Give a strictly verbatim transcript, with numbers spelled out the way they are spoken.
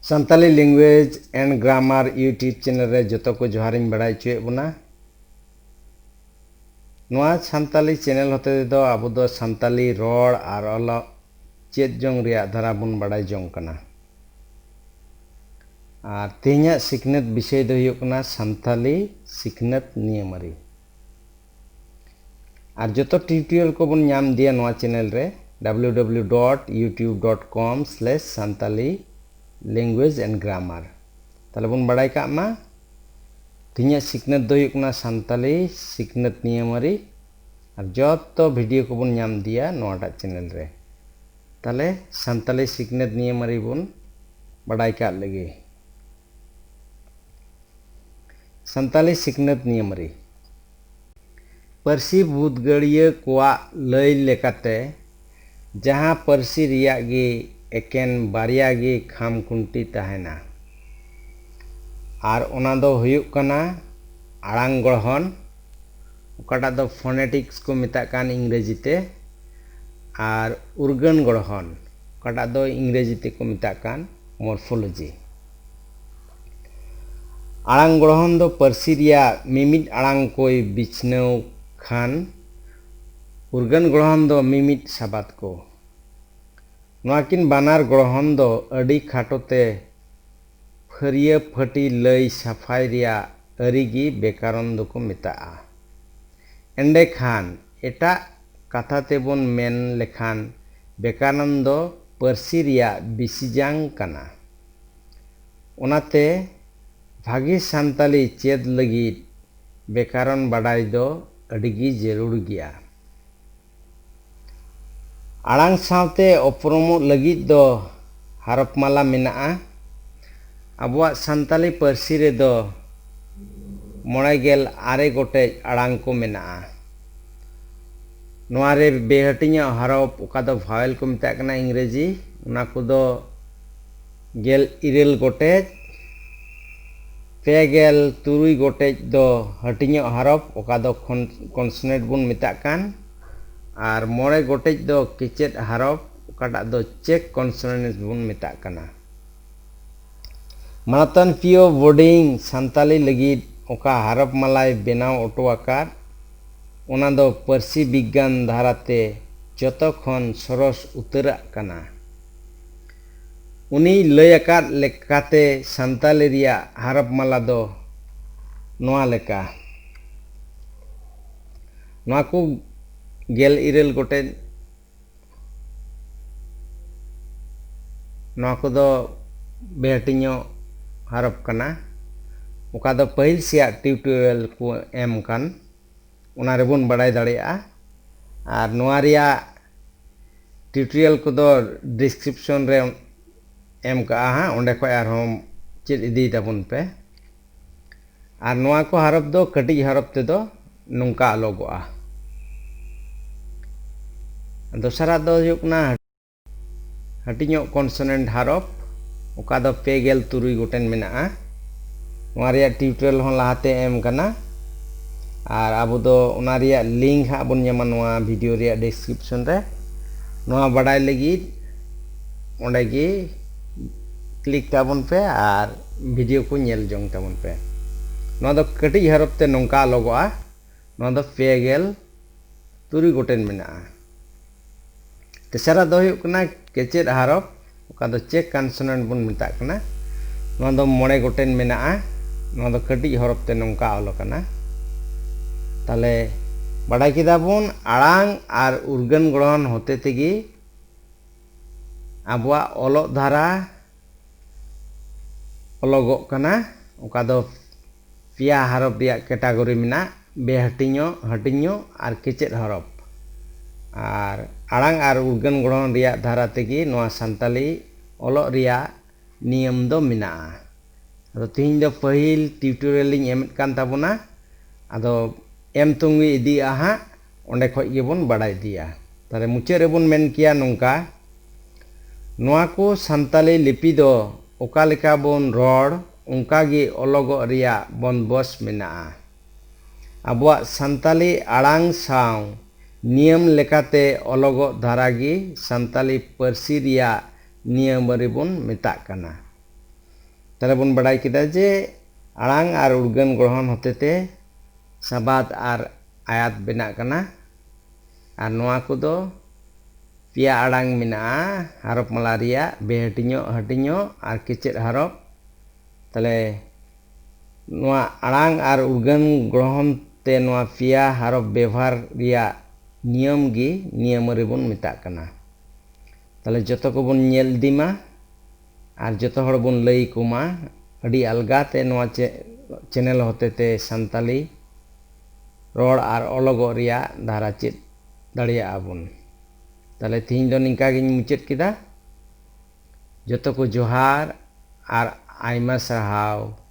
Santali Language and Grammar YouTube channel ᱨᱮ ᱡᱚᱛᱚ ᱠᱚ ᱡᱚᱦᱟᱨᱤᱧ ᱵᱟᱲᱟᱭ ᱦᱚᱪᱚᱭᱮᱫ ᱵᱚᱱᱟ᱾ ᱱᱚᱣᱟ ᱥᱟᱱᱛᱟᱞᱤ channel ᱦᱚᱛᱮ ᱛᱮᱫᱚ ᱟᱵᱚ ᱫᱚ ᱥᱟᱱᱛᱟᱞᱤ ᱨᱚᱲ ᱟᱨ ᱚᱞᱚᱜ ᱪᱮᱫ ᱡᱚᱝ ᱨᱮᱭᱟᱜ ᱫᱷᱟᱨᱟ ᱵᱚᱱ ᱵᱟᱲᱟᱭ ᱡᱚᱝ ᱠᱟᱱᱟ᱾ ᱟᱨ ᱛᱮᱦᱮᱧᱟᱜ ᱥᱤᱠᱷᱱᱟᱹᱛ ᱵᱤᱥᱚᱭ ᱫᱚ ᱦᱩᱭᱩᱜ ᱠᱟᱱᱟ ᱥᱟᱱᱛᱟᱞᱤ ᱥᱤᱠᱷᱱᱟᱹᱛ ᱱᱤᱭᱟᱹᱢᱟᱹᱨᱤ᱾ ᱟᱨ ᱡᱚᱛᱚ tutorial ᱠᱚᱵᱚᱱ ᱧᱟᱢ ᱤᱫᱤᱭᱟ ᱱᱚᱣᱟ channel ᱨᱮ, W W W dot youtube dot com slash santali language and grammar᱾ ᱛᱟᱦᱞᱮ ᱵᱚᱱ ᱵᱟᱲᱟᱭ ᱠᱟᱜ ᱢᱟ, ᱛᱮᱦᱮᱧᱟᱜ ᱥᱤᱠᱷᱱᱟᱹᱛ ᱫᱚ ᱦᱩᱭᱩᱜ ᱠᱟᱱᱟ ᱥᱟᱱᱛᱟᱞᱤ ᱥᱤᱠᱷᱱᱟᱹᱛ ᱱᱤᱭᱟᱹᱢᱟᱹᱨᱤ᱾ ᱟᱨ ᱡᱚᱛᱚ video ᱠᱚᱵᱚᱱ ᱧᱟᱢ ᱤᱫᱤᱭᱟ ᱱᱚᱣᱟᱴᱟᱜ channel ᱨᱮ᱾ ᱛᱟᱦᱞᱮ ᱥᱟᱱᱛᱟᱞᱤ ᱥᱤᱠᱷᱱᱟᱹᱛ ᱱᱤᱭᱟᱹᱢᱟᱹᱨᱤ ᱵᱚᱱ ᱵᱟᱲᱟᱭ ᱠᱟᱜ ᱞᱮᱜᱮ᱾ ᱥᱟᱱᱛᱟᱞᱤ ᱥᱤᱠᱷᱱᱟᱹᱛ ᱱᱤᱭᱟᱹᱢᱟᱹᱨᱤ᱾ ᱯᱟᱹᱨᱥᱤ ᱵᱩᱫᱽᱜᱟᱹᱲᱤᱭᱟᱹ ᱠᱚᱣᱟᱜ ᱞᱟᱹᱭ ᱞᱮᱠᱟᱛᱮ, ᱡᱟᱦᱟᱸ ᱯᱟᱹᱨᱥᱤ ᱨᱮᱭᱟᱜ ᱜᱮ ᱮᱠᱮᱱ ᱵᱟᱨᱭᱟ ᱜᱮ ᱠᱷᱟᱢ ᱠᱷᱩᱱᱴᱤ ᱛᱟᱦᱮᱱᱟ, ᱟᱨ ᱚᱱᱟ ᱫᱚ ᱦᱩᱭᱩᱜ ᱠᱟᱱᱟ ᱟᱲᱟᱝ ᱜᱚᱲᱦᱚᱱ, ᱚᱠᱟᱴᱟᱜ ᱫᱚ phonetics ᱠᱚ ᱢᱮᱛᱟᱜ ᱠᱟᱱ ᱤᱝᱨᱮᱡᱤ ᱛᱮ, ᱟᱨ ᱩᱨᱜᱟᱹᱱ ᱜᱚᱲᱦᱚᱱ, ᱚᱠᱟᱴᱟᱜ ᱫᱚ ᱤᱝᱨᱮᱡᱤ ᱛᱮᱠᱚ ᱢᱮᱛᱟᱜ ᱠᱟᱱ morphology᱾ ᱟᱲᱟᱝ ᱜᱚᱲᱦᱚᱱ ᱫᱚ ᱯᱟᱹᱨᱥᱤ ᱨᱮᱭᱟᱜ ᱢᱤᱢᱤᱫ ᱟᱲᱟᱝ ᱠᱚᱭ ᱵᱤᱪᱷᱱᱟᱹᱣ ᱠᱷᱟᱱ, ᱩᱨᱜᱟᱹᱱ ᱜᱚᱲᱦᱚᱱ ᱫᱚ ᱢᱤᱢᱤᱫ ᱥᱟᱵᱟᱫ ᱠᱚ᱾ ᱱᱚᱣᱟ ᱠᱤᱱ ᱵᱟᱱᱟᱨ ᱜᱚᱲᱦᱚᱱ ᱫᱚ ᱟᱹᱰᱤ ᱠᱷᱟᱴᱚ ᱛᱮ ᱯᱷᱟᱹᱨᱭᱟᱹ ᱯᱷᱟᱹᱴᱤ ᱞᱟᱹᱭ ᱥᱟᱯᱷᱟᱭ ᱨᱮᱭᱟᱜ ᱟᱹᱨᱤ ᱜᱮ ᱵᱮᱠᱟᱨᱚᱱ ᱫᱚᱠᱚ ᱢᱮᱛᱟᱜᱼᱟ᱾ ᱮᱸᱰᱮᱠᱷᱟᱱ ᱮᱴᱟᱜ ᱠᱟᱛᱷᱟ ᱛᱮᱵᱚᱱ ᱢᱮᱱ ᱞᱮᱠᱷᱟᱱ ᱵᱮᱠᱟᱨᱚᱱ ᱫᱚ ᱯᱟᱹᱨᱥᱤ ᱨᱮᱭᱟᱜ ᱵᱤᱥᱤᱡᱟᱝ ᱠᱟᱱᱟ᱾ ᱚᱱᱟᱛᱮ ᱵᱷᱟᱹᱜᱤ ᱥᱟᱱᱛᱟᱞᱤ ᱪᱮᱫ ᱞᱟᱹᱜᱤᱫ ᱵᱮᱠᱟᱨᱚᱱ ᱵᱟᱰᱟᱭ ᱫᱚ ᱟᱹᱰᱤ ᱜᱮ ᱡᱟᱹᱨᱩᱲ ᱜᱮᱭᱟ᱾ ᱟᱲᱟᱝ ᱥᱟᱶᱛᱮ ᱩᱯᱨᱩᱢᱚᱜ ᱞᱟᱹᱜᱤᱫ ᱫᱚ ᱦᱟᱨᱚᱯᱢᱟᱞᱟ ᱢᱮᱱᱟᱜᱼᱟ᱾ ᱟᱵᱚᱣᱟᱜ ᱥᱟᱱᱛᱟᱞᱤ ᱯᱟᱹᱨᱥᱤ ᱨᱮᱫᱚ ᱢᱚᱬᱮ ᱜᱮᱞ ᱟᱨᱮ ᱜᱚᱴᱮᱡ ᱟᱲᱟᱝ ᱠᱚ ᱢᱮᱱᱟᱜᱼᱟ᱾ ᱱᱚᱣᱟ ᱨᱮ ᱵᱮᱦᱟᱹᱴᱤᱧᱟᱜ ᱦᱚᱨᱚᱯ, ᱚᱠᱟ ᱫᱚ vowel ᱠᱚ ᱢᱮᱛᱟᱜ ᱠᱟᱱᱟ ᱤᱝᱨᱮᱡᱤ, ᱚᱱᱟ ᱠᱚᱫᱚ ᱜᱮᱞ ᱤᱨᱟᱹᱞ ᱜᱚᱴᱮᱡ, ᱯᱮ ᱜᱮᱞ ᱛᱩᱨᱩᱭ ᱜᱚᱴᱮᱡ ᱫᱚ ᱦᱟᱹᱴᱤᱧᱚᱜ ᱦᱚᱨᱚᱯ, ᱚᱠᱟ ᱫᱚ ᱠᱷᱚᱱ-, consonant ᱵᱚᱱ ᱢᱮᱛᱟᱜ ᱠᱟᱱ, ᱟᱨ ᱢᱚᱬᱮ ᱜᱚᱴᱮᱡ ᱫᱚ ᱠᱮᱪᱮᱫ ᱦᱚᱨᱚᱯ, ᱚᱠᱟᱴᱟᱜ ᱫᱚ check consonant ᱵᱚᱱ ᱢᱮᱛᱟᱜ ᱠᱟᱱᱟ᱾ ᱢᱟᱱᱚᱛᱟᱱ ᱯᱤᱭᱳ ᱵᱳᱰᱤᱝ ᱥᱟᱱᱛᱟᱞᱤ ᱞᱟᱹᱜᱤᱫ ᱚᱠᱟ ᱦᱟᱨᱚᱯ ᱢᱟᱞᱟᱭ ᱵᱮᱱᱟᱣ ᱚᱴᱚ ᱟᱠᱟᱫ, ᱚᱱᱟ ᱫᱚ ᱯᱟᱹᱨᱥᱤ ᱵᱤᱜᱽᱜᱟᱱ ᱫᱷᱟᱨᱟᱛᱮ ᱡᱚᱛᱚ ᱠᱷᱚᱱ ᱥᱚᱨᱚᱥ ᱩᱛᱟᱹᱨᱟᱜ ᱠᱟᱱᱟ᱾ ᱩᱱᱤᱭ ᱞᱟᱹᱭ ᱟᱠᱟᱫ ᱞᱮᱠᱟᱛᱮ ᱥᱟᱱᱛᱟᱞᱤ ᱨᱮᱭᱟᱜ ᱦᱟᱨᱚᱯ ᱢᱟᱞᱟ ᱫᱚ ᱱᱚᱣᱟ ᱞᱮᱠᱟ᱾ ᱱᱚᱣᱟ ᱠᱚ ᱜᱮᱞ ᱤᱨᱟᱹᱞ ᱜᱚᱴᱮᱡ, ᱱᱚᱣᱟ ᱠᱚᱫᱚ ᱵᱮᱦᱟᱹᱴᱤᱧᱚᱜ ᱦᱟᱨᱚᱯ ᱠᱟᱱᱟ, ᱚᱠᱟ ᱫᱚ ᱯᱟᱹᱦᱤᱞ ᱥᱮᱭᱟᱜ ᱴᱤᱭᱩᱴᱳᱨᱤᱭᱟᱞ ᱠᱚ ᱮᱢ ᱟᱠᱟᱱ, ᱚᱱᱟ ᱨᱮᱵᱚᱱ ᱵᱟᱲᱟᱭ ᱫᱟᱲᱮᱭᱟᱜᱼᱟ᱾ ᱟᱨ ᱱᱚᱣᱟ ᱨᱮᱭᱟᱜ ᱴᱤᱭᱩᱴᱳᱨᱤᱭᱟᱞ ᱠᱚᱫᱚ ᱰᱤᱥᱠᱨᱤᱯᱥᱚᱱ ᱨᱮ ᱮᱢ ᱠᱟᱜᱼᱟ ᱦᱟᱸᱜ, ᱚᱸᱰᱮ ᱠᱷᱚᱱ ᱟᱨᱦᱚᱸ ᱪᱮᱫ ᱤᱫᱤᱭ ᱛᱟᱵᱚᱱ ᱯᱮ᱾ ᱟᱨ ᱱᱚᱣᱟ ᱠᱚ ᱦᱟᱨᱚᱯ ᱫᱚ ᱠᱟᱹᱴᱤᱡ ᱦᱟᱨᱚᱯ ᱛᱮᱫᱚ ᱱᱚᱝᱠᱟ ᱚᱞᱚᱜᱚᱜᱼᱟ᱾ ᱫᱚᱥᱟᱨᱟᱜ ᱫᱚ ᱦᱩᱭᱩᱜ ᱠᱟᱱᱟ ᱦᱟᱹᱴᱤᱧᱚᱜ ᱠᱚᱱᱥᱚᱱᱮᱱᱴ ᱦᱟᱨᱚᱯ, ᱚᱠᱟ ᱫᱚ ᱯᱮ ᱜᱮᱞ ᱛᱩᱨᱩᱭ ᱜᱚᱴᱮᱱ ᱢᱮᱱᱟᱜᱼᱟ᱾ ᱱᱚᱣᱟ ᱨᱮᱭᱟᱜ ᱴᱤᱭᱩᱴᱳᱨᱤᱭᱟᱞ ᱦᱚᱸ ᱞᱟᱦᱟᱛᱮ ᱮᱢ ᱠᱟᱱᱟ, ᱟᱨ ᱟᱵᱚ ᱫᱚ ᱚᱱᱟ ᱨᱮᱭᱟᱜ ᱞᱤᱝᱠ ᱦᱟᱸᱜ ᱵᱚᱱ ᱧᱟᱢᱟ ᱱᱚᱣᱟ ᱵᱷᱤᱰᱤᱭᱳ ᱨᱮᱭᱟᱜ ᱰᱤᱥᱠᱨᱤᱯᱥᱚᱱ ᱨᱮ᱾ ᱱᱚᱣᱟ ᱵᱟᱰᱟᱭ ᱞᱟᱹᱜᱤᱫ ᱚᱸᱰᱮ ᱜᱮ ᱠᱞᱤᱠ ᱛᱟᱵᱚᱱ ᱯᱮ ᱟᱨ ᱵᱷᱤᱰᱤᱭᱳ ᱠᱚ ᱧᱮᱞ ᱡᱚᱝ ᱛᱟᱵᱚᱱ ᱯᱮ᱾ ᱱᱚᱣᱟ ᱫᱚ ᱠᱟᱹᱴᱤᱡ ᱦᱟᱨᱚᱯ ᱛᱮ ᱱᱚᱝᱠᱟ ᱚᱞᱚᱜᱚᱜᱼᱟ, ᱱᱚᱣᱟ ᱫᱚ ᱯᱮ ᱜᱮᱞ ᱛᱩᱨᱩᱭ ᱜᱚᱴᱮᱱ ᱢᱮᱱᱟᱜᱼᱟ᱾ ᱛᱮᱥᱟᱨᱟᱜ ᱫᱚ ᱦᱩᱭᱩᱜ ᱠᱟᱱᱟ ᱠᱮᱪᱮᱫ ᱦᱟᱨᱚᱯ, ᱚᱠᱟ ᱫᱚ ᱪᱮᱠ ᱠᱚᱱᱥᱚᱱᱮᱱᱴ ᱵᱚᱱ ᱢᱮᱛᱟᱜ ᱠᱟᱱᱟ᱾ ᱱᱚᱣᱟ ᱫᱚ ᱢᱚᱬᱮ ᱜᱚᱴᱮᱱ ᱢᱮᱱᱟᱜᱼᱟ᱾ ᱱᱚᱣᱟ ᱫᱚ ᱠᱟᱹᱴᱤᱡ ᱦᱚᱨᱚᱯ ᱛᱮ ᱱᱚᱝᱠᱟ ᱚᱞ ᱟᱠᱟᱱᱟ᱾ ᱛᱟᱦᱞᱮ ᱵᱟᱰᱟᱭ ᱠᱮᱫᱟ ᱵᱚᱱ, ᱟᱲᱟᱝ ᱟᱨ ᱩᱨᱜᱟᱹᱱ ᱜᱚᱲᱦᱚᱱ ᱦᱚᱛᱮ ᱛᱮᱜᱮ ᱟᱵᱚᱣᱟᱜ ᱚᱞᱚᱜ ᱫᱷᱟᱨᱟ ᱚᱞᱚᱜᱚᱜ ᱠᱟᱱᱟ, ᱚᱠᱟ ᱫᱚ ᱯᱮᱭᱟ ᱦᱟᱨᱚᱯ ᱨᱮᱭᱟᱜ ᱠᱮᱴᱟᱜᱚᱨᱤ ᱢᱮᱱᱟᱜ, ᱵᱮᱦᱟᱹᱴᱤᱧᱚᱜ, ᱦᱟᱹᱴᱤᱧᱚᱜ ᱟᱨ ᱠᱮᱪᱮᱫ ᱦᱚᱨᱚᱯ᱾ ᱟᱨ ᱟᱲᱟᱝ ᱟᱨ ᱩᱨᱜᱟᱹᱱ ᱜᱚᱲᱦᱚᱱ ᱨᱮᱭᱟᱜ ᱫᱷᱟᱨᱟ ᱛᱮᱜᱮ ᱱᱚᱣᱟ ᱥᱟᱱᱛᱟᱞᱤ ᱚᱞᱚᱜ ᱨᱮᱭᱟᱜ ᱱᱤᱭᱚᱢ ᱫᱚ ᱢᱮᱱᱟᱜᱼᱟ᱾ ᱟᱫᱚ ᱛᱤᱦᱤᱧ ᱫᱚ ᱯᱟᱹᱦᱤᱞ ᱴᱤᱭᱩᱴᱳᱨᱤᱭᱟᱞ ᱤᱧ ᱮᱢᱮᱫ ᱠᱟᱱ ᱛᱟᱵᱚᱱᱟ, ᱟᱫᱚ ᱮᱢ ᱛᱩᱝᱜᱤ ᱤᱫᱤᱜᱼᱟ ᱦᱟᱸᱜ, ᱚᱸᱰᱮ ᱠᱷᱚᱡ ᱜᱮᱵᱚᱱ ᱵᱟᱲᱟᱭ ᱤᱫᱤᱭᱟ᱾ ᱛᱟᱦᱞᱮ ᱢᱩᱪᱟᱹᱫ ᱨᱮᱵᱚᱱ ᱢᱮᱱ ᱠᱮᱭᱟ ᱱᱚᱝᱠᱟ, ᱱᱚᱣᱟ ᱠᱚ ᱥᱟᱱᱛᱟᱞᱤ ᱞᱤᱯᱤ ᱫᱚ ᱚᱠᱟ ᱞᱮᱠᱟ ᱵᱚᱱ ᱨᱚᱲ, ᱚᱱᱠᱟ ᱜᱮ ᱚᱞᱚᱜᱚᱜ ᱨᱮᱭᱟᱜ ᱵᱚᱱᱫᱚᱵᱚᱥ ᱢᱮᱱᱟᱜᱼᱟ᱾ ᱟᱵᱚᱣᱟᱜ ᱥᱟᱱᱛᱟᱞᱤ ᱟᱲᱟᱝ ᱥᱟᱶ ᱱᱤᱭᱚᱢ ᱞᱮᱠᱟᱛᱮ ᱚᱞᱚᱜᱚᱜ ᱫᱷᱟᱨᱟ ᱜᱮ ᱥᱟᱱᱛᱟᱞᱤ ᱯᱟᱹᱨᱥᱤ ᱨᱮᱭᱟᱜ ᱱᱤᱭᱟᱹᱢᱟᱹᱨᱤ ᱵᱚᱱ ᱢᱮᱛᱟᱜ ᱠᱟᱱᱟ᱾ ᱛᱟᱦᱞᱮ ᱵᱚᱱ ᱵᱟᱰᱟᱭ ᱠᱮᱫᱟ ᱡᱮ ᱟᱲᱟᱝ ᱟᱨ ᱩᱨᱜᱟᱹᱱ ᱜᱚᱲᱦᱚᱱ ᱦᱚᱛᱮᱛᱮ ᱥᱟᱵᱟᱫ ᱟᱨ ᱟᱭᱟᱛ ᱵᱮᱱᱟᱜ ᱠᱟᱱᱟ᱾ ᱟᱨ ᱱᱚᱣᱟ ᱠᱚᱫᱚ ᱯᱮᱭᱟ ᱟᱲᱟᱝ ᱢᱮᱱᱟᱜᱼᱟ ᱦᱟᱨᱚᱯ ᱢᱟᱞᱟ ᱨᱮᱭᱟᱜ, ᱵᱮᱦᱟᱹᱴᱤᱧᱚᱜ, ᱦᱟᱹᱴᱤᱧᱚᱜ ᱟᱨ ᱠᱮᱪᱮᱫ ᱦᱟᱨᱚᱯ᱾ ᱛᱟᱦᱞᱮ ᱱᱚᱣᱟ ᱟᱲᱟᱝ ᱟᱨ ᱩᱨᱜᱟᱹᱱ ᱜᱚᱲᱦᱚᱱ ᱛᱮ ᱱᱚᱣᱟ ᱯᱮᱭᱟ ᱦᱟᱨᱚᱯ ᱵᱮᱵᱷᱟᱨ ᱨᱮᱭᱟᱜ ᱱᱤᱭᱚᱢ ᱜᱮ ᱱᱤᱭᱟᱹᱢᱟᱹᱨᱤ ᱵᱚᱱ ᱢᱮᱛᱟᱜ ᱠᱟᱱᱟ᱾ ᱛᱟᱦᱞᱮ ᱡᱚᱛᱚ ᱠᱚᱵᱚᱱ ᱧᱮᱞ ᱤᱫᱤ ᱢᱟ ᱟᱨ ᱡᱚᱛᱚ ᱦᱚᱲ ᱵᱚᱱ ᱞᱟᱹᱭ ᱟᱠᱚ ᱢᱟ᱾ ᱟᱹᱰᱤ ᱟᱞᱜᱟ ᱛᱮ ᱱᱚᱣᱟ ᱪᱮ-, ᱪᱮᱱᱮᱞ ᱦᱚᱛᱮ ᱛᱮ ᱥᱟᱱᱛᱟᱞᱤ ᱨᱚᱲ ᱟᱨ ᱚᱞᱚᱜᱚᱜ ᱨᱮᱭᱟᱜ ᱫᱷᱟᱨᱟ ᱪᱮᱫ ᱫᱟᱲᱮᱭᱟᱜᱼᱟ ᱵᱚᱱ᱾ ᱛᱟᱦᱞᱮ ᱛᱮᱦᱮᱧ ᱫᱚ ᱱᱤᱝᱠᱟ ᱜᱤᱧ ᱢᱩᱪᱟᱹᱫ ᱠᱮᱫᱟ᱾ ᱡᱚᱛᱚ ᱠᱚ ᱡᱚᱦᱟᱨ ᱟᱨ ᱟᱭᱢᱟ ᱥᱟᱨᱦᱟᱣ᱾